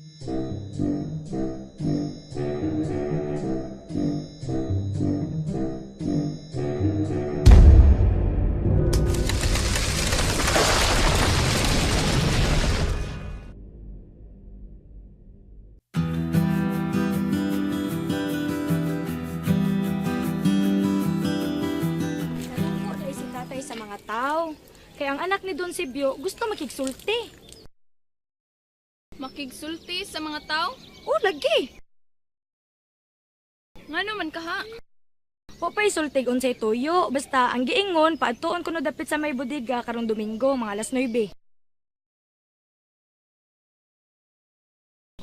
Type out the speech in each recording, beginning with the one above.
Nalungko dahil si tatay sa mga tao. Kaya ang anak ni Don Sibyo gusto makigsulti. Makigsulti sa mga tao? Oh, lagi. Nga naman kaha. Wa pa'y sultig unsay tuyo. Basta ang giingon, paadtuon kuno dapit sa may bodega karong Domingo, mga alas 9.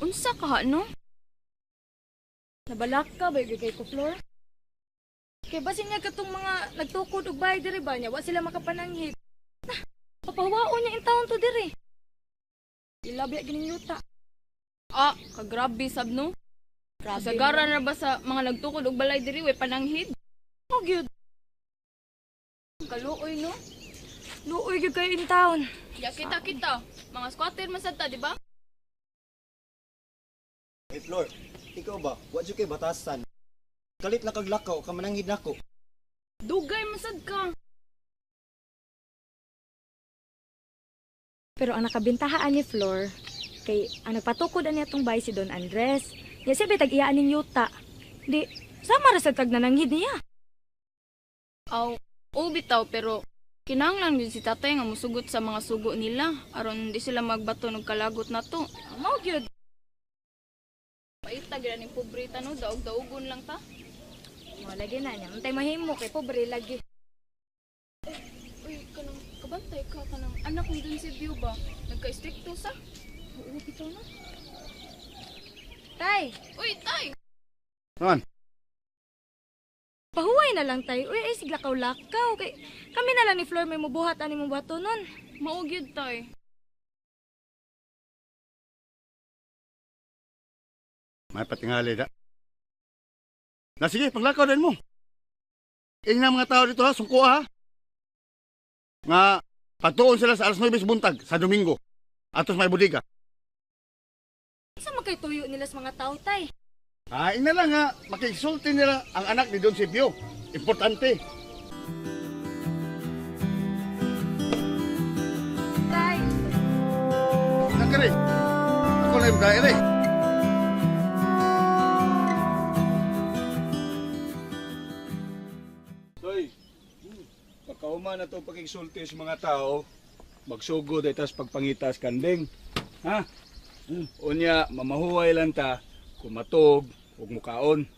Unsa kaha no? Nabalak ka ba kay ko, Flor? Kay basin niya katong mga nagtukod og bayad diri ba niya, wa sila makapananghid. Nah, papawaon niya in town to diri. Ilabi gining yuta. Ah, kagrabe sab no. Grabe. Kasagaran na ba sa mga nagtukod og balay diri way pananghid? Oh, gyud. Kaluoy no. Luoy gyud kayo in town. Ya kita kita. Mga squatter man sad ta, di ba? Hey Flor, ikaw ba? Wa jud kay batasan. Kalit lang kag lakaw ka mananghid nako. Dugay man sad ka. Pero ang nakabintahaan ni Flor, kay ang nagpatukod ani atong bay si Don Andres. Nya siya bitag iya aning yuta. Di, sama ra sad kag nananghid niya. Aw, o bitaw pero kinahanglan gyud si tatay nga musugot sa mga sugo nila aron di sila magbato og kalagot nato. Mao gyud. Paita gyud ning pobreta no, daog-daogon lang ta. Wala lagi na niya. Untay mahimo kay pobre lagi. Uy, kanang kabantay ka kanang anak ni Don Silvio ba? Nagka-stricto sa. Oo, bitaw na. Tay, Uy, tay. Man, pahuway na lang tay. Uy, ay sigla lakaw kay kami na lang ni Flor may mubuhat ani mong buhaton nun. Mao gyud tay. May patingali da. Na sige, paglakaw din mo. Ingna mga tao dito ha, sungko ha. Nga, patuon sila sa alas 9 sa buntag, sa Domingo. Atos may budiga. Sa man kay tuyo nila sa mga tao tay? Ah, ingna lang ha, makisulti nila ang anak ni Don Silvio. Importante. Tay, Nakari, ako na yung daire. Toy, pagkauma na itong pagkisulti sa mga tao, magsugod ay tas pagpangitas kanding. Ha? Unya, mamahuway lang ta, kumatog, ug mukaon.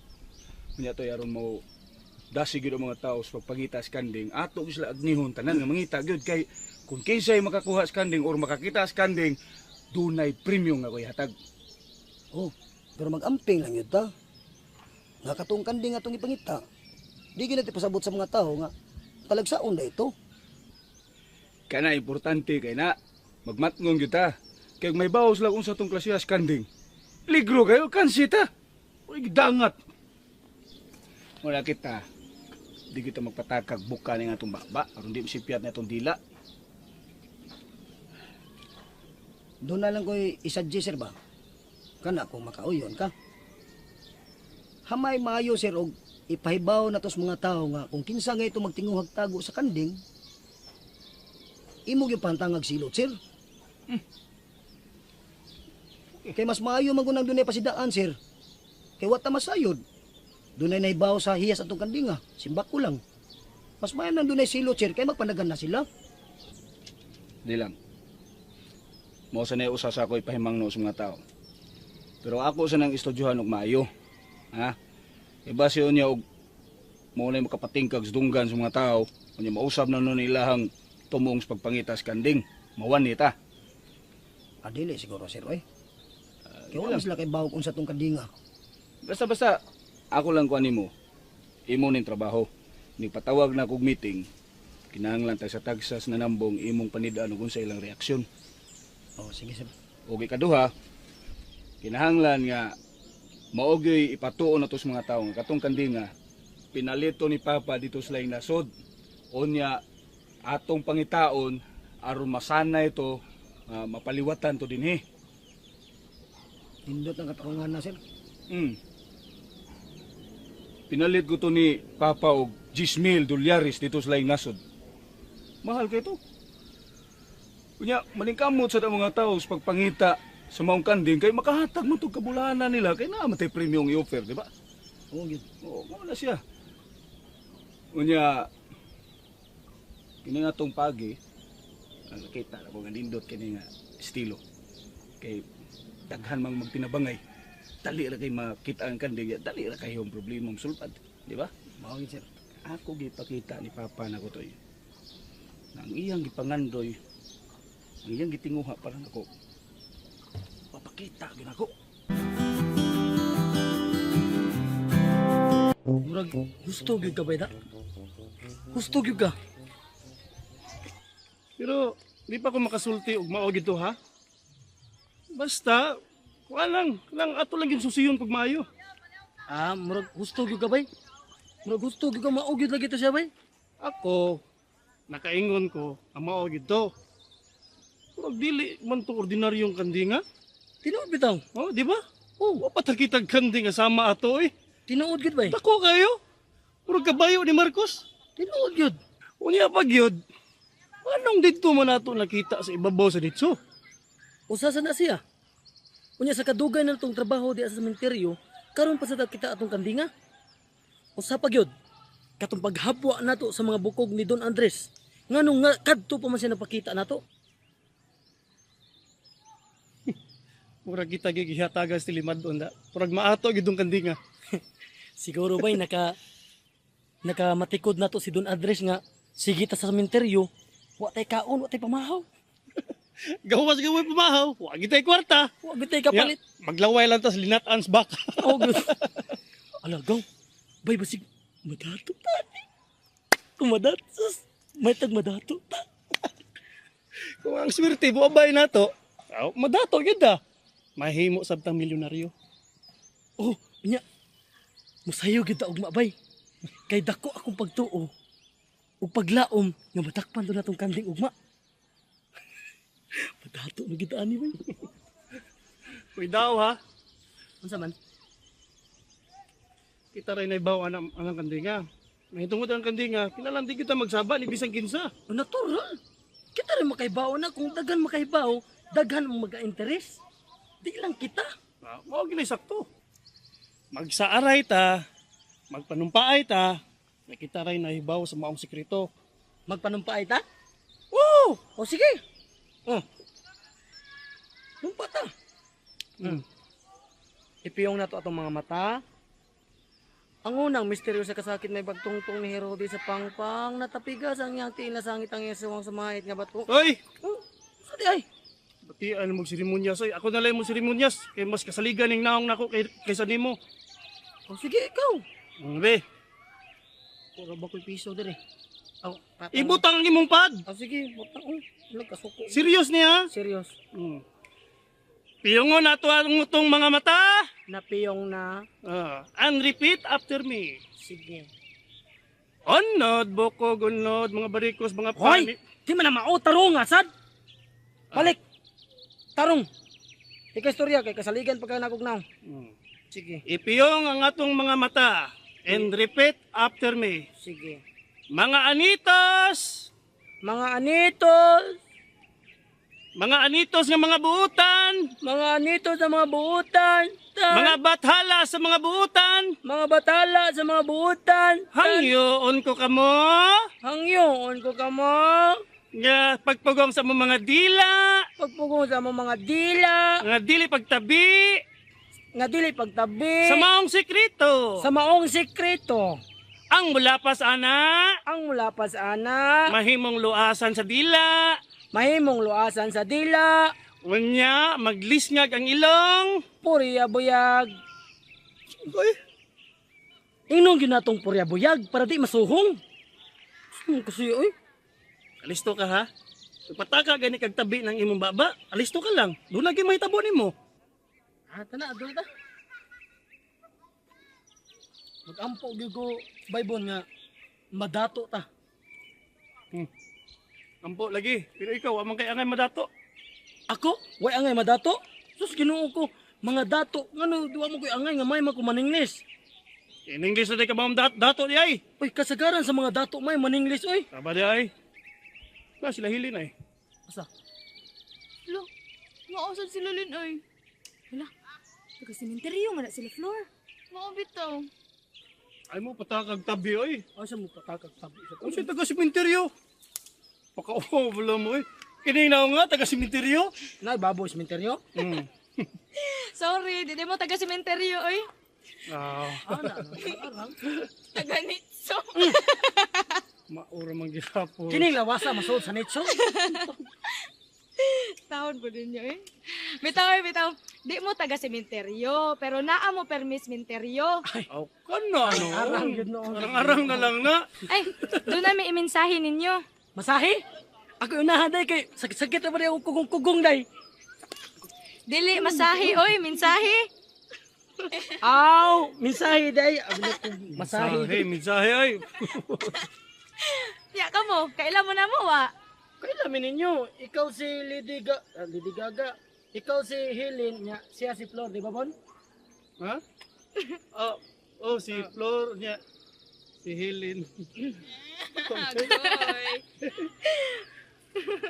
Unya toy aron mo dasi gyud ang mga tao sa pagpangitas kanding, ato gyud sila agnihon tanan nga mangita gyud kay kung kinsay makakuha sa kanding or makakita sa kanding, dunay premium nga koy hatag. Oh, pero mag-amping lang yun ta. Nga katong kanding atong ipangita. Di gyud natin pasabot sa mga tao nga talagsaon na ito. Kana importante kay na magmatngong gyud ta. Kay may bawas lang unsa tong klasehas kanding. Ligro kayo kansi ta. Uy dangat. Wala kita. Di kita magpatakag buka ni atong baba aron di masipyat na itong dila. Doon na lang ko'y isuggest sir ba? Kana kung makauyon ka. Hamay maayo sir og ipahibaw na to sa mga tao nga kung kinsa nga ito magtinguhag tago sa kanding, imo gyud pantangag silot sir. Kay mas maayo man kunang dunay pasidaan sir. Kay wa ta masayod. Dunay nahibaw sa hiyas atong kandinga, simbak ko lang. Mas maayo nang dunay silot sir kay magpanagan na sila. Di lang. Mao sa na usa sa ako ipahimangno sa mga tao. Pero ako sa nang estudyohan og maayo. Ha? Iba siya niya og mao na makapatingkag sa dunggan sa mga tao, unya mausab na nun ilahang tumuong sa pagpangitas kanding. Mawan ni ta. Adili siguro sir oy. Kay wala man sila kay bawog unsa tong kandinga. Basta basta ako lang kuan nimo. Imo ning trabaho. Nagpatawag na kog meeting. Kinahanglan ta sa tagsas na nambong imong panid-an ug unsa ilang reaksyon. Oh, sige sir. Og ikaduha, kinahanglan nga mao gyoy ipatuon nato sa mga tawo nga katong kandinga pinalito ni Papa dito sa laing nasod. Unya atong pangitaon aron masana ito, mapaliwatan to dinhi. Nindot ang katarungan na, sir. Pinalit ko to ni Papa og 10,000 dolyares dito sa laing nasod. Mahal kay to. Unya, maningkamot sa mga tao sa pagpangita sa maong kanding kay makahatag mo tog kabulanan nila kay naa man tay premium i-offer, di ba? Oo, gyud. Oo, mao na siya. Unya, kini nga tong pagi, ang nakita na ko nga nindot kini nga estilo. Kay daghan mang magtinabangay. Dali ra kay makita ang kanding, dali ra kayo ang problema ang sulpad, di ba? Mao gyud, sir. Ako gipakita ni Papa nako toy. Na ang iyang gipangandoy, ang iyang gitinguha para nako. Papakita gyud ako. Murag gusto gyud ka ba da? Gusto gyud ka. Pero di pa ko makasulti og mao gito ha. Basta kuan lang, lang ato lang yung susiyon pag maayo. Ah, murag gusto gyud ka bay. Murag gusto gyud ka mao gyud lagi to siya bay. Ako nakaingon ko ang mao gito. Murag dili man to ordinaryong kandinga. Tinuod bitaw. Oh, di ba? Oh, Wa pa ta kitag kanding nga sama ato eh. tinuod gyud bay. Dako kayo. Murag kabayo ni Marcos. Tinuod gyud. Unya pa gyud. Anong didto man ato nakita sa ibabaw sa ditso? Usa sa na siya. Unya sa kadugay na tong trabaho di sa sementeryo, karon pa sa ta kita atong kandinga. Usa pa gyud. Katong paghabwa nato sa mga bukog ni Don Andres. Nganong nga kadto pa man siya napakita nato. Murag kita gigihatagan sa tilimad da. Murag maato gyud tong kandinga. Siguro bay naka naka matikod nato si Don Andres nga sige ta sa sementeryo, wa tay kaon, wa tay pamahaw. Gawas gawin pamahaw, wa gitay kwarta. Wa gyud tay kapalit. Ya, maglaway lang tas linatan sa baka. Oh, good. Ala, gaw. Bay, basig, madato ta. Kung madato, sus, may tag madato ta. Kung ang swerte buabay na to, aw, madato gyud da. Mahimo sabtang milyonaryo. Oh, nya. Musayo gyud ta og mabay. Kay dako akong pagtuo ug paglaom nga matakpan do natong kanding ugma. Madato na gyud ani bay. Cuidado ha. Unsa man? Kita rin na ibaw anang anang kandinga. Mahitungod ang kandinga, kinalan di kita magsaba ni bisan kinsa. Oh, natural. Kita rin makaibaw na kung daghan makaibaw, daghan ang maga-interes. Di lang kita. Ah, mao gini sakto. Magsaaray ta, magpanumpaay ta, nakita rin na ibaw sa maong sekreto. Magpanumpaay ta? Woo! O sige. Oh. Numpa ta. Ipiyong na to atong mga mata. Ang unang misteryo sa kasakit may pagtungtong ni Herode sa pangpang natapigas ang iyang tiil na sangit ang iyang suwang sumahit nga bato. Oy, Oh, sa di ay? Batian mo seremonyas oy. Ako na lang mo seremonyas kay mas kasaligan ning naong nako kay kaysa nimo. O sige, ikaw. Be, Puro ba ko'y piso dire? Oh, patang. ibutang ang imong pad. Oh, sige, butang. Oh, wala kasuko. Serious niya. Serious. Piyongon nato ang utong mga mata. Napiyong na. Ah, and repeat after me. Sige. Onod, bukog, unod, mga barikos, mga Hoy! pani. Di man na mao, tarong nga, sad! Balik! Tarong! Ikaw istorya, kay kasaligan pagka nagugnaw. Sige. Ipiyong ang atong mga mata. And repeat after me. Sige. Mga anitos! Mga anitos! Mga anitos nga mga buutan! Mga anitos sa mga buutan! Tan. Mga bathala sa mga buutan! Mga batala sa mga buutan! Tan. Hangyoon ko kamo! Hangyoon ko kamo! Nga pagpugong sa among mga dila! Pagpugong sa among mga dila! Nga dili pagtabi! Nga dili pagtabi! Sa maong sekreto! Sa maong sekreto! Ang mulapas ana! Ang mula pa sa ana! Mahimong luasan sa dila! Mahimong luasan sa dila! Unya, maglisngag ang ilong! Puriya buyag! Uy, Inong ginatong puriya buyag para di masuhong. Ano kasi oy? Alisto ka ha? Pataka gani kag tabi ng imong baba, alisto ka lang. Doon lagi mahitabo nimo. Ah, tana adto ta. Magampo gyud ko Baybon nga madato ta. Ampo lagi, pero ikaw amang kay angay madato. Ako, way angay madato. Sus Ginoo ko. Mga dato, ngano duwa mo koy angay nga may man ko maninglis. In English na di ka ba dato di ay? Uy, kasagaran sa mga dato may maninglis oy. Tama di ay. Na sila hilin ay. Asa? Lo, mausad sila Lin ay. Hala, taga sementeryo man na sila Flor. Mao bitaw. Ay mo patakag tabi oy. Asa mo patakag tabi sa Unsa taga sementeryo? Paka-oblo mo eh. Kini na nga taga sementeryo. Nay baboy sementeryo? Mm. Sorry, di mo taga sementeryo oy. Ah, Ana, arang. Taga nitso. maura man gihapon. Kining lawasa masuod sa nitso. Taon po ninyo eh. Bitaw, oy, bitaw. Di mo taga sementeryo, pero naa mo permis sementeryo. Aw kana no. Arang yun noon. Arang-arang na lang na. Ay, doon na may imensahe ninyo. Masahe? Ako unahan day kay sakit-sakit na ba akong kugong-kugong day. Dili, masahe, oy, mensahe. Aw, mensahe day. Masahe. Mensahe, mensahe ay. Ya ka mo, kaila mo na mo, wa. Kailan ninyo? Ikaw si Lady Lady Gaga. Ikaw si Helen nya, siya si Flor, di ba Bon? Ha? Oh, oh si Flor niya. Si Helen. Agoy.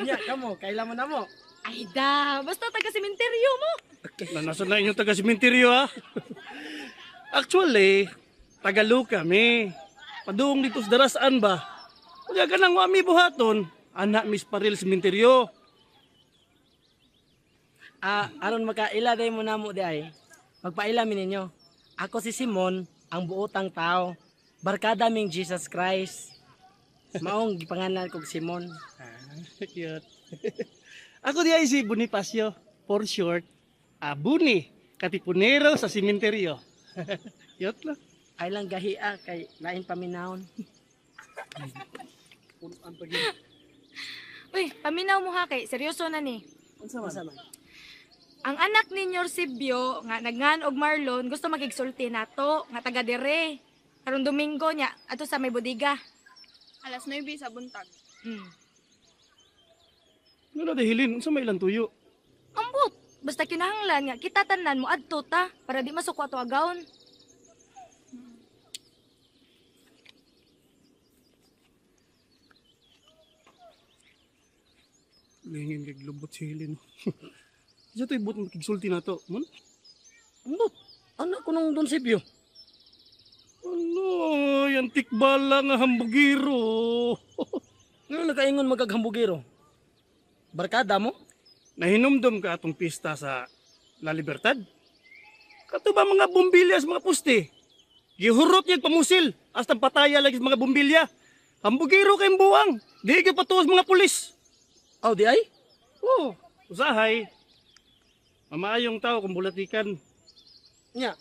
Nya, kamo, kailan mo na mo. Ay da, basta taga sementeryo mo. Na nasa na inyong taga sementeryo ha. Actually, Tagalog kami. Paduong dito sa darasaan ba? Kaya ka nang wami buhaton, anak Miss Paril sementeryo. Ah, aron makaila day mo na mo di ay. Magpaila mi ninyo. Ako si Simon, ang buotang tao. Barkada ming Jesus Christ. Maong gipangalan kog Simon. Cute. Ako di ay si Bonifacio, for short, Abuni, katipunero sa sementeryo. Cute lang. Ay lang gahia kay lain paminawon. Uy, paminaw mo ha kay seryoso na ni. Unsa man? Ang anak ni Sibyo nga nagngan og Marlon gusto makigsulti nato nga taga dire. Karon Domingo niya ato sa may bodega. Alas 9 sa buntag. Hmm. Ano na dahilin, unsa may ilang tuyo? Ambot, basta kinahanglan nga kita tanan mo adto ta para di masuko ato agawon. Lingin kay glubot si Helen. Isa to'y buot makigsulti na to. Mon? Ambot. Anak ko nung Don Sibyo. Ano, yan tikbala nga hambugiro. Ngano nakaingon magkaghambugiro? Barkada mo? Nahinumdum ka atong pista sa La Libertad? Kato ba mga bumbilya sa mga puste? Gihurot niya pamusil, hasta pataya lagi sa mga bumbilya. Hambugiro kayong buwang, di ka patuos mga pulis. Aw di ay? Oo, usahay. Mamaayong tao kung bulatikan. Nya.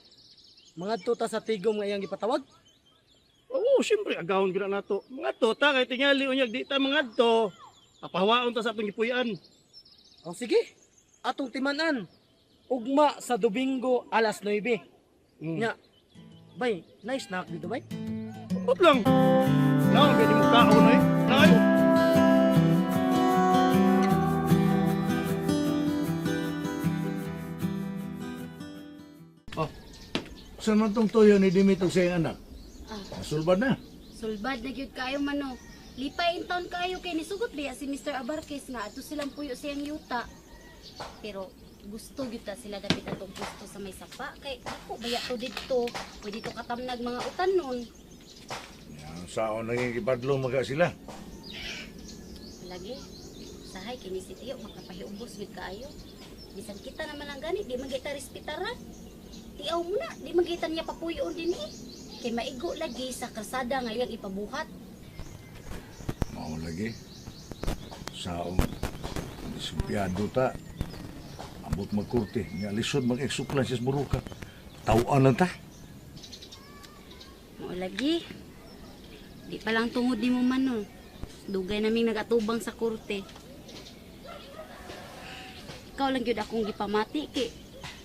Mga tuta sa tigom nga iyang gipatawag. Oo, siyempre, agawon gina nato. Mga to, ta, kay tingali, unyag, di ta mga to. Papahawaon ta sa atong gipuy-an. O sige. Atong timanan. Ugma sa Domingo alas 9. Mm. Nya. Bay, nice snack dito bay. Ambot lang. Naon, pwede mo kaon eh. Nay. Saan man tong toyo ni Dimitog sa iyang anak? Sulbad na. Sulbad na gyud kaayo mano. Lipay in town kaayo kay nisugot biya si Mr. Abarquez nga adto silang puyo sa iyang yuta. Pero gusto gyud ta sila dapit atong gusto sa may sapa kay ako baya to didto. Pwede to katamnag mga utan nun. Yan, saon naging gibadlong maga sila. Lagi sahay kini si Tiyo makapahiubos gyud kaayo. Bisan kita naman lang gani di man kita respetaran. Tiaw mo na, di man kita niya papuyoon dinhi. Kay maigo lagi sa kalsada nga iyang ipabuhat. Mao lagi. Saon diskumpiyado ta. Ambot magkurte, nga lisod mag-eksuklan siya sa buruka. Tawaan lang ta. Mao lagi. Di pa lang tungod ni mo man no. Dugay naming nagatubang sa korte. Ikaw lang gyud akong gipamati kay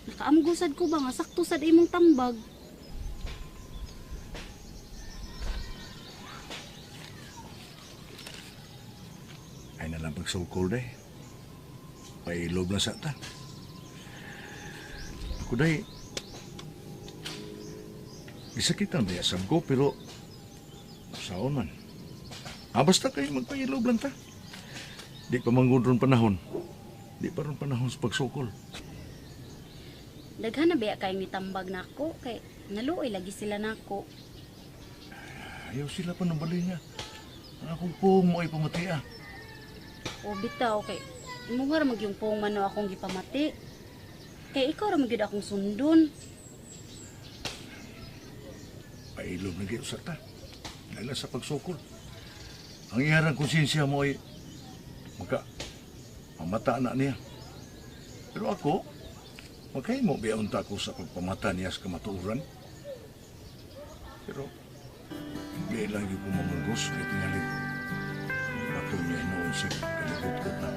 nakaamgusad ko ba nga sakto sad imong tambag. Ay na lang pagsukol day. Pailob na sa ta. Kuday, gisakitan ba sab ko, pero saon man. Ah, basta kayo magpailob lang ta. Di pa manggod ron panahon. Di pa ron panahon sa pagsukol. Daghan na biya kayong nitambag nako kay naluoy lagi sila nako. Ayaw sila pa ng balinga. Ang akong pong mo ay pamati ah. O bitaw kay imuha ra magyung pong mano akong gipamati. Kay ikaw ra magyud akong sundon. Pailob na gyud sa ta. Dahil sa pagsukol. Ang iharang konsensya mo ay maka mamata na niya. Pero ako, makahimo biya unta ko sa pagpamata niya sa kamatuoran. Pero di lang yung pumamunggos kay tingali. Bato niya noon sa kalibot ko na.